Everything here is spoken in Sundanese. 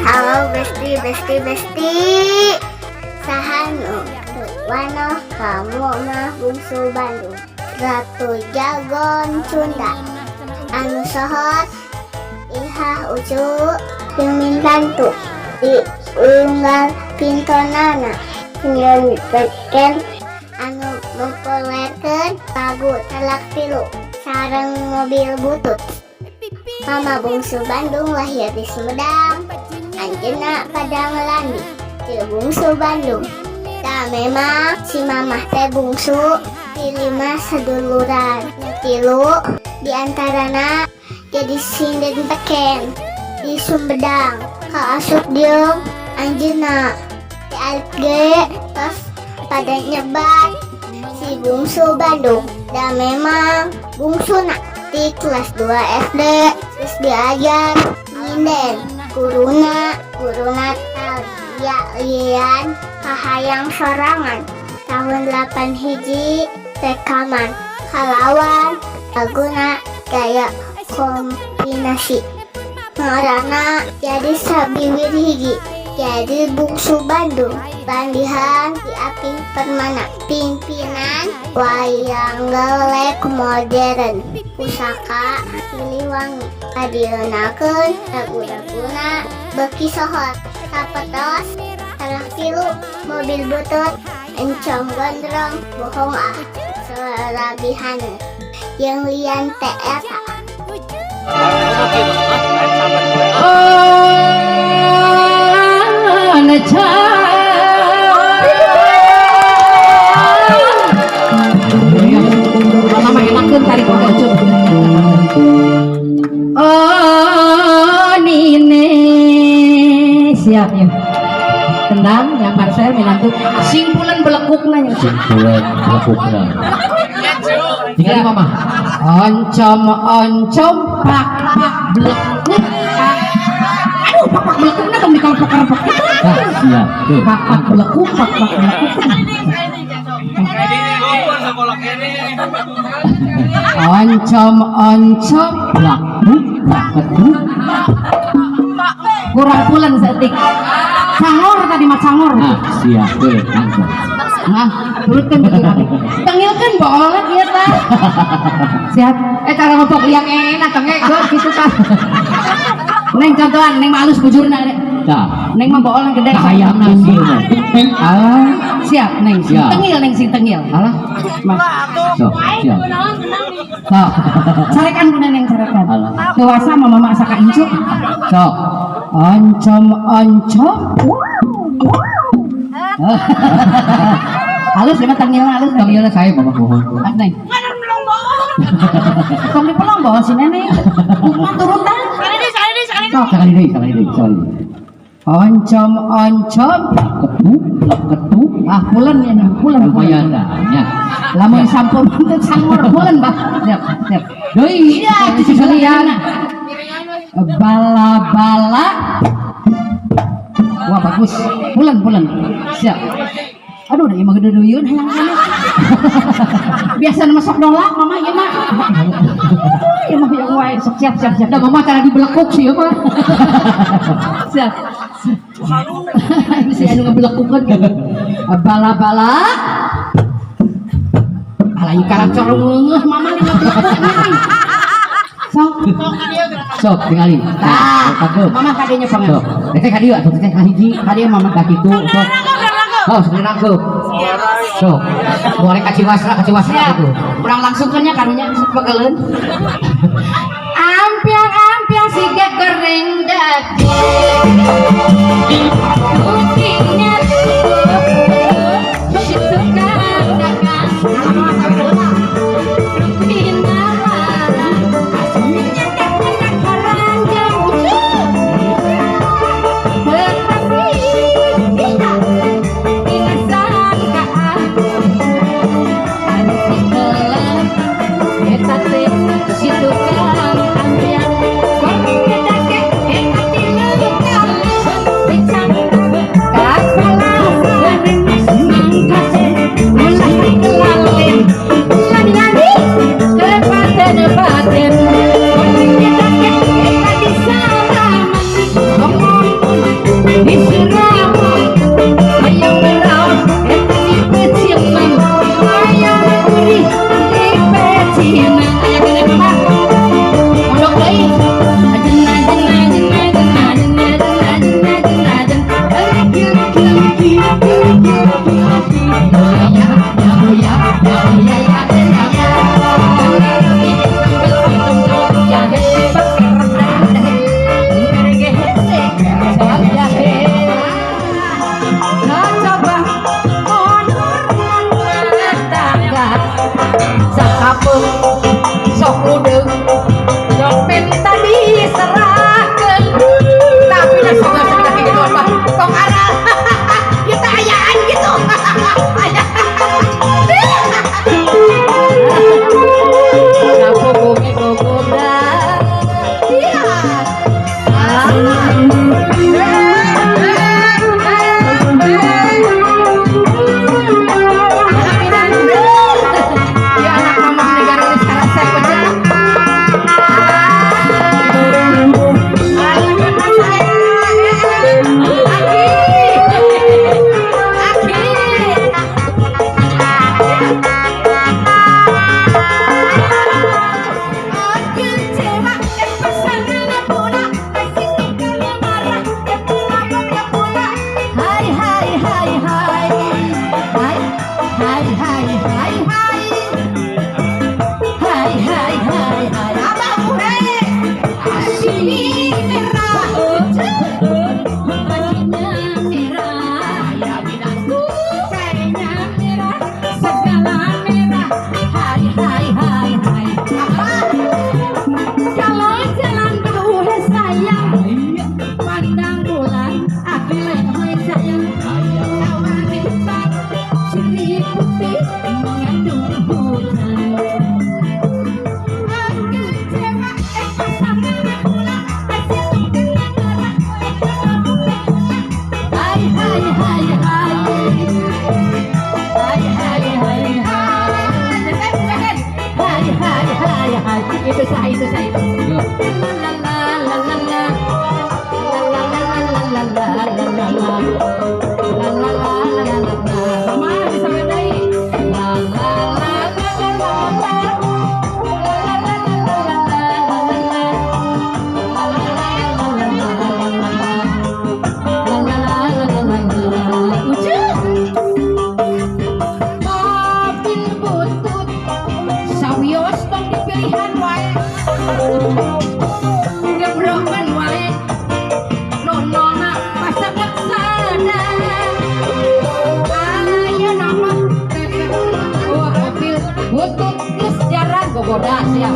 Halo besti, besti, besti. Saha nu teu wanoh ka Mamah Bungsu Bandung, Ratu Jagon Sunda, anu sohor Ihah Ucu jeung mintantu di unggal pintonana nyieun beken anu mempopulerkeun lagu Talak Tilu sareng Mobil Butut. Mama Bungsu Bandung lahir di Sumedang. Anjeunna Padang Landi di Bungsu Bandung. Nah, memang si mamah teh bungsu di lima seduluran. Tilu di antarana jadi sinden beken di Sumedang. Kaasup jeung anjeunna di alit ge tos pada nyebat si Bungsu Bandung. Dan memang bungsuna di kelas 2 SD terus diajar nyinden, guruna guruna Talia lian kahayang sorangan. Tahun 8 hiji rekaman kalawan laguna Gaya Kombinasi. Ngarana jadi sabiwir hiji jadi Bungsu Bandung. Landihan di Aping Permana, pimpinan wayang golek modern Pusaka Siliwangi, ngadieunakeun lagu-laguna beuki sohor sapertos Talak Tilu, Mobil Butut, Encom Gondrong, Bohong Ah, Serabihan jeung lian teh eta. Oh, Mama enakeun tarik oge Ucup. Oh, Nine siap ya. Tendang yang Marcel minantu simpulan belekukna nya. Simpulan belekukna. Tinggal mama. Oncom oncom pak pak belekuk pak. Aduh, pak pak belekukna tong dikalpok-kalpok gitu. Nah, siap. Tuh. Pak pak belekuk, pak pak belekuk. Oncom oncom Belakuk, belakuk. Kurang pulen seetik. Cangor tadi mah, cangor. Nah, siap. Tuh, mantap. Nah, turutkeun gitu kami. Tengilkeun boleh ieu tah. Siap. Eh, cara ngopok yang enak tenge gor gitu tah. Neng contohan, neng mah alus bujurna deh. Nah, Neng mah bool gede. kahayangna sih. Ah, Siap, Neng. Sing Siap. tengil, Neng, sing tengil. Alah. Mas. Sok, siap. Sok. Carekan ku Neneng, carekan. Alah. Dewasa mah mama saka incu. Sok. Oncom oncom. Halus ya mah tengilna halus. Tengilna saya mama mohon. Ah, Neng. Tong dipelong bawa si Neneng. Mah turutan. Sok. Sekali deui, sekali deui, sekali deui. Oncom oncom. Ketuk, ketuk. Ah, pulen ya, Neng, pulen. Lumayan dah, ya. Lamun sampun teu cangor pulen, Bah. Siap, siap. Deui, Iya, itu sekalian. Bala-bala. Wah, bagus. Pulen, pulen. Siap. Aduh, udah emang gede duyun hayang kana. Biasa nama sok nolak mama ieu mah. Ieu mah yang wae sok siap siap siap. Da mama cara dibelekuk sih ya mah. Siap. Si anu ngebelekukeun kan. Bala-bala. Alah ieu karacor ngeungeuh mama nih ngebelekuk nih. Sok. Sok tingali. Tah, Takut. mama kadenya pengen. Sok. Teh ka dieu atuh teh ka hiji. Ka dieu mama. Ka kitu sok. Oh, sekali nangkep. Sok. Boleh ka Ciwasra, ka Ciwasra Siap. gitu. Kurang langsung nya karunya pegeleun. Ampiang ampiang siga goreng daging. Kucingnya tuh si tukang dagang. Rupina aslinya teh kena keranjang. Tetapi tina sangkaan anu pikeun eta teh si tukang ampiang. Goreng dage eta tilu kali dicangkep. Coba mundur tangga sakapeung sok ludeung sok minta diserahkeun tapi dah sok geus kitu mah tong aral ieu teh ayaan gitu. Sapu bumi gogoda. Iya. Ya anak mama negara ini sekarang saya pecah. Hai hai hai hai hai hai hai hai hai hai hai hai hai abang gue sini merah bajunya merah ya bidangku kayaknya merah segala merah hai hai hai hai apa kalau jalan berdua sayang pandang bulan aku lehoi sayang awan hitam ciri putih mengandung bulan. Aku kecewa, pasangan pula, hai hai hai hai hai hai hai hai hai hai hai itu saya itu saya itu la la la la la la la la la la la la la la la la la la la mama bisa ngadai la la la la la la mobil butut sawios tong dipilihan wae gebrokan wae nonona pasangan sada aya nama wah mobil butut geus jarang gogoda siap.